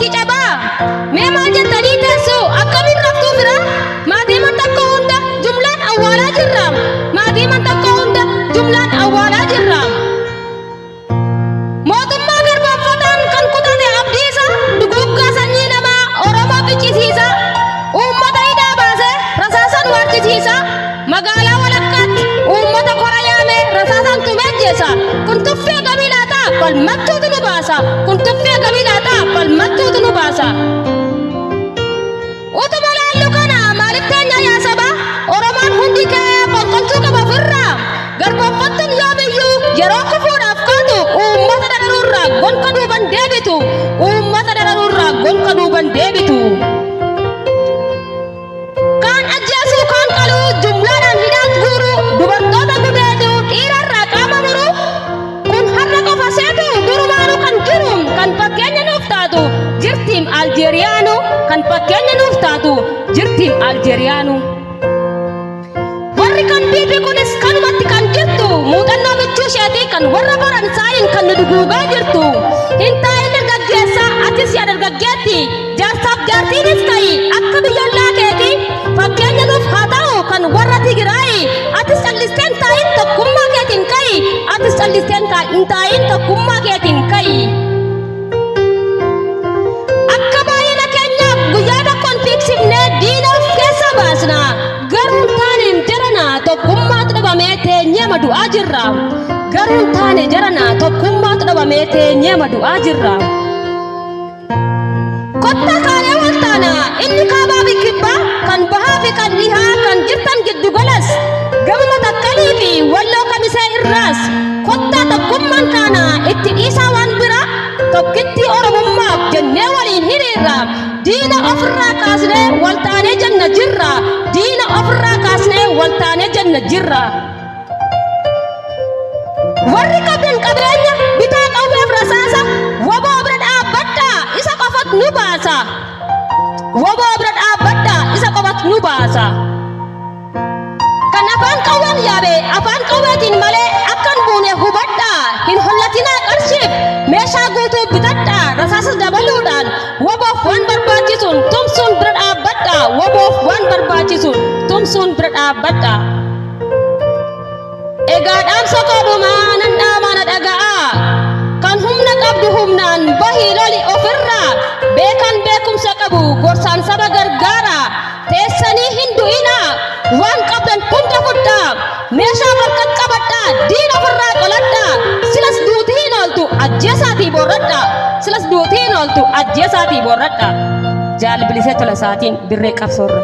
Maatii cabaa. Mee maal jettanii teessu? Akkamiin raftuu fira? Maatii man tokko hunda jumlaan awwaalaa jirra. Maatii man tokko hunda jumlaan awwaalaa jirra. Mootummaa garboomfataan kan kutate abdiisa duguuggaa sanyii namaa Oromoo ficcisiisa. Uummata hidhaa baasee rasaasaan waarchisiisa. Magaalaa walakkaatti uummata kora yaamee rasaasaan tumee ajjeesa. Kun tuffii akkamii laata? Falmattuutu nu baasa. Kun tuffii akkamii laata? Falmattuutu nu baasa. Utuma laallu kana maaliif teenya yaa saba? Oromoon hundi ka'ee fonqolchuu qaba ofirraa. Garboomfattuun yoomiyyuu yeroo kufuudhaaf kaatu uummata dararuurraa gonka duuban deebitu. Uummata dararuurraa gonka duuban deebitu. Kaan ajjeesuu kaan qaluu jumlaadhaan hidhaat guuruu dubartoota gudeeduu dhiirarraa qaama muruu kun har'a qofa seetu durumaanuu kan jiru kan fakkeenya nuuf taatu jirtiim Aljeeriyaanu kan fakkeenya nuuf taatu jirtiim Aljeeriyaanu. Warri kan biifi kunis kanumatti kan jirtu muuxannoo michuu isheetii kan warra Faransaayiin kan nu duguugaa jirtu. Hin taa'in dargaggeessaa atis yaa dargaggeetti jaarsaaf jaartiinis ta'i akka biyyollaa keetii fakkeenya nuuf haa ta'u kan warra Tigiraayi atis callisteen taa'in tokkummaa keetiin ka'i atis callisteen hin taa'in tokkummaa keetiin ka'i. Akka baay'ina keenyaaf guyyaa tokkoon fiigsifnee diina of keessaa baasna. Garuu hin taane hin jarana tokkummaatu dhabamee teenyee madu'aa jirra. Garuu hin taane jarana tokkummaatu dhabamee teenyee madu'aa jirra. Kottaa kaanee wal taana inni kaabaa fi kibbaa kan bahaa fi kan dhihaa kan jirtan giddu galas gama matakkalii fi walloo kamisee irraas kottaa tokkummaan kaana itti dhiisaa waan biraa tokkittii oromummaaf jennee waliin hiriirra diina ofirraa kaasnee wal taanee jenna jirra diina ofirraa kaasnee wal taanee jenna jirra. Warri qabdan qabeenya bitaa qawweef rasaasa waboo bira dhaabbadhaa isa qofat nu baasa. Waboo bira dhaabbadhaa isa qofat nu baasa. Kan afaan qawween yaabe afaan qawweetiin malee akkan buune hubadhaa hin hollatinaa qarshiif meeshaa guutuu bitadhaa rasaasas dabaluudhaan waboof waan barbaachisuun tumsuun bira dhaabbadhaa waboof waan barbaachisuun tumsuun bira dhaabbadhaa. Egaa dhaamsa koo dhumaa nan dhaamaa na dhaga'aa. Kan humna qabdu humnaan bahii loli ofirraa. Beekan beekumsa qabu gorsaan saba gargaara. Teessanii hin du'inaa. Waan qabdan hunda fudhaa. Meeshaa harka qabadhaa. Diina ofirraa qoladhaa. Silas duutii hin ooltu ajjeesaatii boorradhaa. Silas duutii hin ooltu ajjeesaatii boorradhaa. Jaal Bilisee Tolasaatiin dirree qabsoorra.